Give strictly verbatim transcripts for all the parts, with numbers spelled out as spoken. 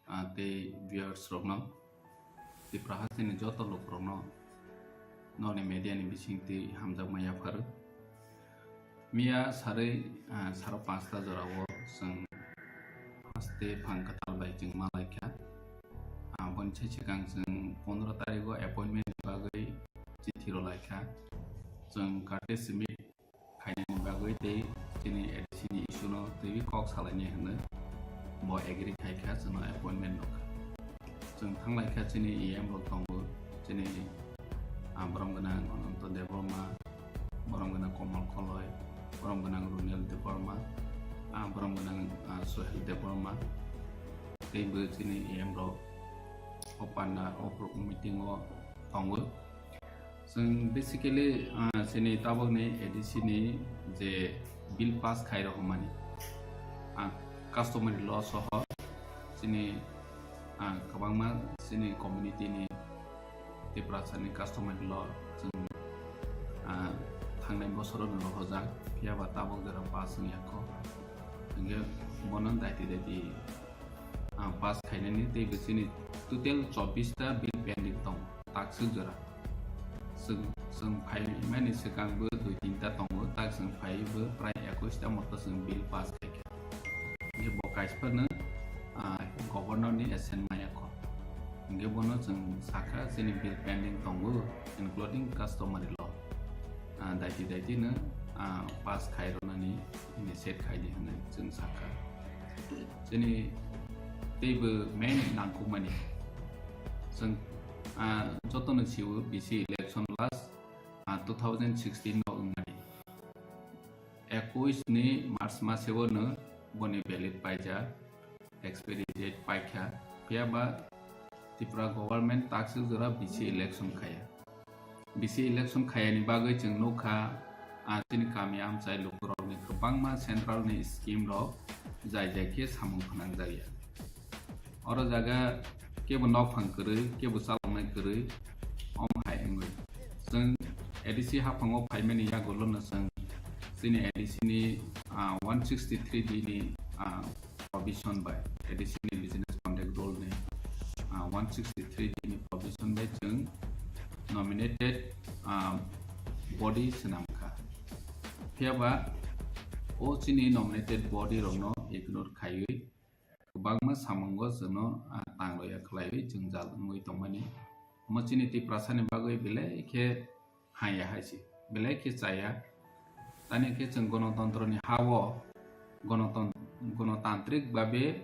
ah, tei viewers rokno, Tripura hasteni joto lukurokno nokni media ni bisingtwi hamjakma yapharo. Miya sarwi, ah, saro panchta jorao chwng haste phang kwtal bai chwng ma laikha. Ah, boni sai swkang chwng pondro tarikgo appointment ni bagwi chithi rw laikha. Chwng courtesy meet khainani bagwi tei chini A D C ni issue no twiwi kok salainai hwnwi bo agree khaikha, chwngno appointment rwkha. Chwng thanglaikha, chini E M rok tongo, chini, ah, borom gwnang Ananto Debbarma, borom gwnang Komal Koloi, borom gwnang Runel Debbarma, ah, borom gwnang, ah, Sohel Debbarma, tei bo chini E M rok o panda o meeting o tongo. Chwng basically, ah, chini tabukni A D C ni je bill pass khai rw hwnmani, ah, customary law soho chini, ah, kwbangma chini community ni Tiprasani customary law chwng, ah, thangnai bosoro no rohorjak, phiya ba tabuk jora pass wngya kho. Hwnkhe bono daiti daiti, ah, pass khainani tei bo chini total chobbish ta bill pending tongo, takswk jora. Chwng, chwng phaimani swkang bo dui tinta tongo, tak chwng phaiwi bo prai ekush ta moto chwng bill pass khaikha. Hwnkhe bo kaisa phano, ah, governor ni assent maya kho. Hwnkhe bono chwng sakha chini bill pending tongo, including customary law. Ah, daiti daiti no, ah, pass khai rwnani initiate khai di hwnwi chwng sakha. Chini teibo main nangkukmani chwng, ah, jotono sio B C election last, ah, two thousand sixteen no wngmani. Ekush ni March maseo no boni valid paijak, expiry date paikha, phiya ba Tripura government takswk jora B C election khaya. B C election khayani bagwi chwng nukha, ah, chini kami amchai lukurokni kwbangma central ni scheme rok jai jai khe samung phnangjakya. Oro jaga kebo nokphang kwrwi, kebo chaloknai kwrwi, omo hai wngwi. Chwng A D C haphango phaimani yagulono chwng chini A D C ni, ah, one sixty three D ni, ah, provision bai, A D C ni Business Conduct Rule ni, ah, one sixty three D ni provision bai chwng nominated, ah, body swnam kha. Phiya ba o chini nominated body rokno ignore khaiwi kwbangma samungo chwngno, ah, tangloya khlaiwi jwngjal wngwi tongmani. Omo chini Tiprasani bagwi belai khe haya hai se, belai khe chaya. Tani khe chwng gonotontroni ha-o gonoton-, gonotantrik babe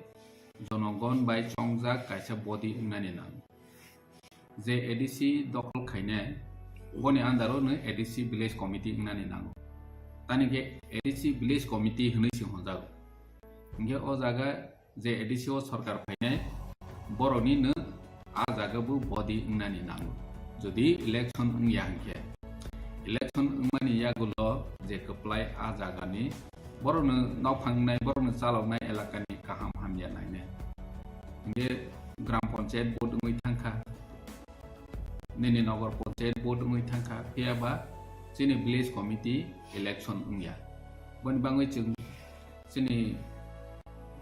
jonogon bai chongjak kaisa body wngnani nango. Je A D C dokhol khainai, boni under-o no A D C village committee wngnani nango. Tani khe A D C village committee hwnwi se hwnjago. Hinkhe o jaga je A D C o sorkar phainai, borokni no a jaga bo body wngnani nango. Jodi election wngya hinkhe, election wngmani yagulo je kwplai a jagani borokno nokphang wngnai, borokno chaloknai elakani kaham hamya nainai. Hinkhe gram panchayat vote wngwi thangkha, nini nogor panchayat vote wngwi thangkha, phiya ba chini village committee election wngya. Boni bagwi chwng chini,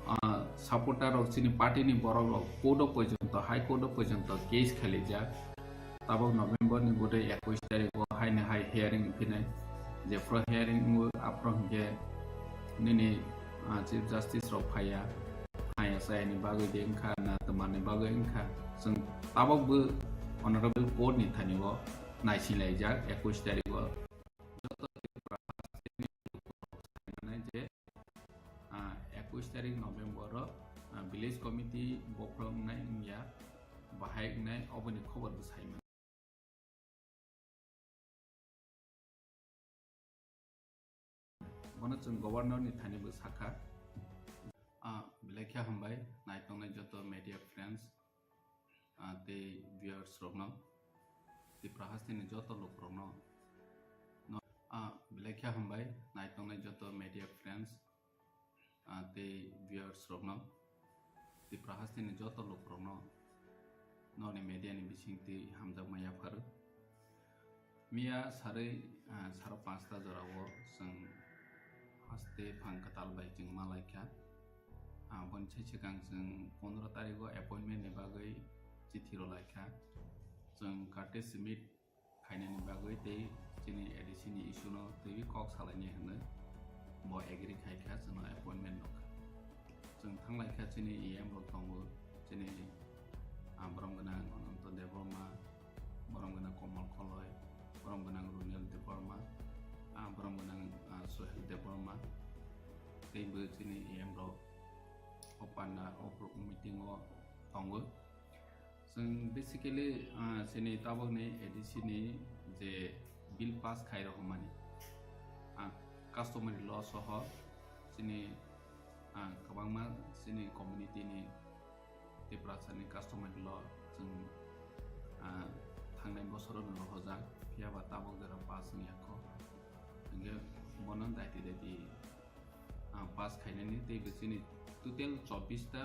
ah, supporter rok, chini party ni borok rok court o porjonto, High Court o porjonto case khailaijak. Tabok November ni bodai ekush tarikh o haino hai hearing wngphinai. Jephru hearing wngo, aphuru hinkhe nini, ah, Chief Justice rok phaiya, haya chayani bagwi de wngkha na twmani bagwi wngkha, chwng tabok bo Honorable Court ni thani o naisinlaijak ekush tarikh o. Joto Tripura je, ah, ekush tarikh November o, ah, village committee bokhorok wngnai wngya, bahai wngnai, oboni khobor bo sai mano. Bono chwng governor ni thani bo sakha. Ah, belai khe hambai naitongnai joto media friends, ah, tei viewers rokno, Tripura hasteni joto lukurokno, no, ah, belai khe hambai naitongnai joto media friends, ah, tei viewers rokno, Tripura hasteni joto lukurokno nokni media ni bisingtwi hamjakma yapharo. Miya sarwi, ah, saro panchta jorao chwng haste phang kwtal bai chwng ma laikha. Aboni sai swkang chwng pondro tarikgo appointment ni bagwi chithi rw lai kha. Chwng courtesy meet khainani bagwi tei chini A D C ni issue no twiwi kok salainai hwnwi bo agree khai kha, chwngno appointment rw kha. Chwng thang lai kha, chini E M rok tongo, chini, ah, borom gwnang Ananto Debbarma, borom gwnang Komal Koloi, borom gwnang Runel Debbarma, ah, borom gwnang, ah, Sohel Debbarma, tei bo chini E M rok o panda o meeting o tongo. Chwng basically, ah, chini tabukni A D C ni je bill pass khai rw mani, ah, customary law soho chini, ah, kwbangma chini community ni Tiprasa ni customary law chwng, ah, thangnai bosoro no rohorjak, phiya ba tabuk jora pass wngya kho. Hwnkhe bono daiti daiti, ah, pass khainani tei bo chini total chobbish ta